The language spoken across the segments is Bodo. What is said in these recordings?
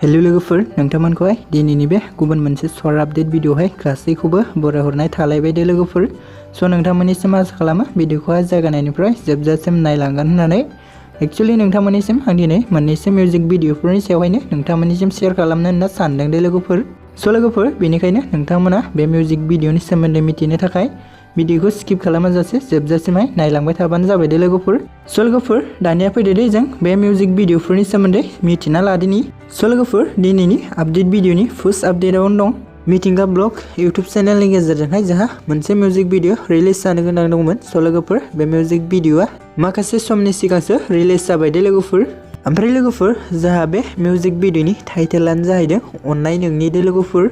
हेलो लोगोफोर नोंथांमोनखौहाय दिनैनि बे गुबुन मोनसे शर्ट आपडेट भिडिअहाय गासैखौबो बरायहरनाय थालायबाय दे लोगोफोर। स' नोंथांमोननिसिम आसा खालामो भिडिअखौहाय जागायनायनिफ्राय जोबजासिम नायलांगोन होननानै। एक्चुअली नोंथांमोननिसिम आं दिनै मोननैसो मिउजिक भिडिअफोरनि सायावहायनो नोंथांमोननिसिम शेयार खालामनो होनना सानदों दे लोगोफोर। स' लोगोफोर बेनिखायनो नोंथांमोना बे मिउजिक भिडिअनि सोमोन्दै मिथिनो थाखाय भिडिअखौ स्किप खालामाजासे जोबजासिमहाय नायलांबाय थाबानो जाबाय दे लोगोफोर। स' लोगोफोर दानिया फैदो दे जों बे मिउजिक भिडिअफोरनि सोमोन्दै मिथिना लादिनि। स' लोगोफोर दिनैनि आपडेट भिडिअनि फार्स्ट आपडेटआवनो दं मिथिंगा ब्लग इउट्युब चेनेलनि गेजेरजोंहाय जोंहा मोनसे मिउजिक भिडिअ रिलिज जानो गोनां दंमोन। स' लोगोफोर बे मिउजिक भिडिअआ माखासे समनि सिगांसो रिलिज जाबाय दे लोगोफोर। ओमफ्राय लोगोफोर जोंहा बे मिउजिक भिडिअनि टाइटेलानो जाहैदों अन्नाय नोंनि दे लोगोफोर।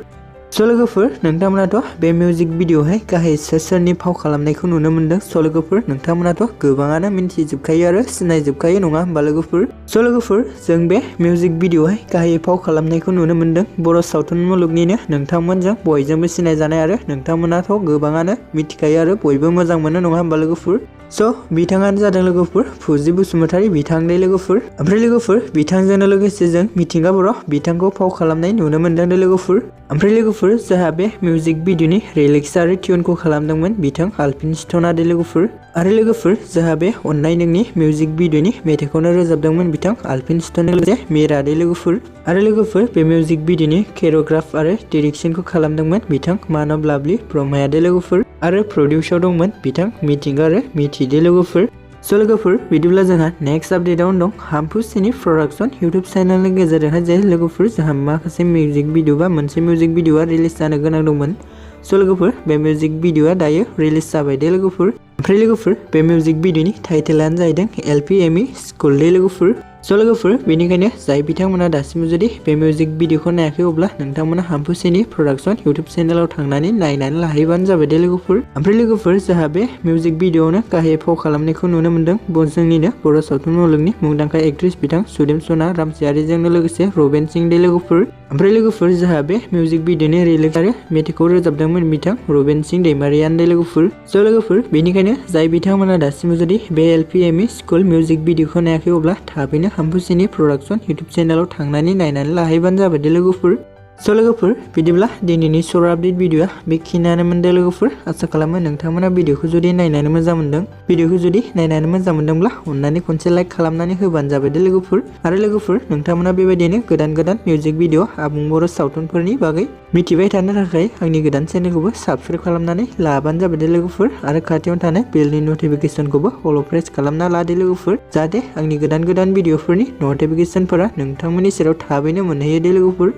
स' लोगोफोर नोंथांमोनाथ' बे मिउजिक भिडिअहाय गाहाय सोरनि फाव खालामनायखौ नुनो मोनदों। स' लोगोफोर नोंथांमोनाथ' गोबाङानो मिन्थिजोबखायो आरो सिनायजोबखायो नङा होमबा लोगोफोर। स' लोगोफोर जों बे मिउजिक भिडिअहाय गाहाय फाव खालामनायखौ नुनो मोनदों बर' सावथुन मुलुगनिनो नोंथांमोनजों बयजोंबो सिनायजानाय आरो नोंथांमोनाथ' गोबाङानो मिथिखायो आरो बयबो मोजां मोनो नङा होमबा लोगोफोर। स' बिथाङानो जादों लोगोफोर फुजि बसुमतारी बिथां दे लोगोफोर। ओमफ्राय लोगोफोर बिथांजोंनो लोगोसे जों मिथिंगा बर' बिथांखौ फाव खालामनाय नुनो मोनदों दे लोगोफोर। ओमफ्राय लोगोफोर जोंहा बे मिउजिक भिडिअनि रिलिक्स आरो टिउनखौ खालामदोंमोन बिथां आलपिन स्टना दे लोगोफोर। आरो लोगोफोर जोंहा बे अन्नाय नोंनि मिउजिक भिडिअनि मेथाइखौनो रोजाबदोंमोन बिथां आलपिन स्टनजों लोगोसे मीरा दे लोगोफोर। आरो लोगोफोर बे मिउजिक भिडिअनि केरिय'ग्राफ आरो डिरेक्सनखौ खालामदोंमोन बिथां मानब लाभलि ब्रह्माया दे लोगोफोर। आरो प्रडिउसाव दंमोन बिथां मिथिंगा आरो मिथि दे लोगोफोर। स' लोगोफोर बिदिब्ला जोंहा नेक्स्ट आपडेटआवनो दं हामफुसिनि प्रडाक्शन इउट्युब चेनेलनि गेजेरजोंहाय जे लोगोफोर जोंहा माखासे मिउजिक भिडिअ बा मोनसे मिउजिक भिडिअआ रिलिज जानो गोनां दंमोन। स' लोगोफोर बे मिउजिक भिडिअआ दायो रिलिज जाबाय दे लोगोफोर। ओमफ्राय लोगोफोर बे मिउजिक भिडिअनि टाइटेलानो जाहैदों LPME स्कुल दे लोगोफोर। स' लोगोफोर बेनिखायनो जाय बिथांमोना दासिमबो जुदि बे मिउजिक भिडिअखौ नायाखै अब्ला नोंथांमोना हामफुसिनि प्रडाक्शन इउट्युब चेनेलाव थांनानै नायनानै लाहैबानो जाबाय दे लोगोफोर। ओमफ्राय लोगोफोर जोंहा बे मिउजिक भिडिअआवनो गाहाय फाव खालामनायखौ नुनो मोनदों जोंनिनो बर' सावथुन मुलुगनि मुंदांखा एक्ट्रिस बिथां सुदेम सना रामसियारिजोंनो लोगोसे रबेन सिं दे लोगोफोर। ओमफ्राय लोगोफोर जोंहा बे मिउजिक भिडिअनि रिलिक्स आरो मेथाइखौ रोजाबदोंमोन बिथां रबेन सिं दैमारियान दे लोगोफोर। स' लोगोफोर बेनिखायनो जाय बिथांमोना दासिमबो जुदि बे LPME स्कुल मिउजिक भिडिअखौ नायाखै अब्ला थाबैनो हामफुसिनि प्रडाक्शन इउट्युब चेनेलाव थांनानै नायनानै लाहैबानो जाबाय दे लोगोफोर। स' लोगोफोर बिदिब्ला दिनैनि शर्ट आपडेट भिडिअआ बेखिनियानोमोन दे लोगोफोर। आसा खालामो नोंथांमोना भिडिअखौ जुदि नायनानै मोजां मोनदों भिडिअखौ जुदि नायनानै मोजां मोनदोंब्ला अननानै खनसे लाइक खालामनानै होबानो जाबाय दे लोगोफोर। आरो लोगोफोर नोंथांमोना बेबायदिनो गोदान गोदान मिउजिक भिडिअ आबुं बर' सावथुनफोरनि बागै मिथिबाय थानो थाखाय आंनि गोदान चेनेलखौबो साबस्क्राइब खालामनानै लाबानो जाबाय दे लोगोफोर। आरो खाथियावनो थानाय बेलनि नटिफिकेसनखौबो अल प्रेस खालामना ला दे लोगोफोर जाहाथे आंनि गोदान गोदान भिडिअफोरनि नटिफिकेसनफोरा नोंथांमोननि सेराव थाबैनो मोनहैयो दे लोगोफोर।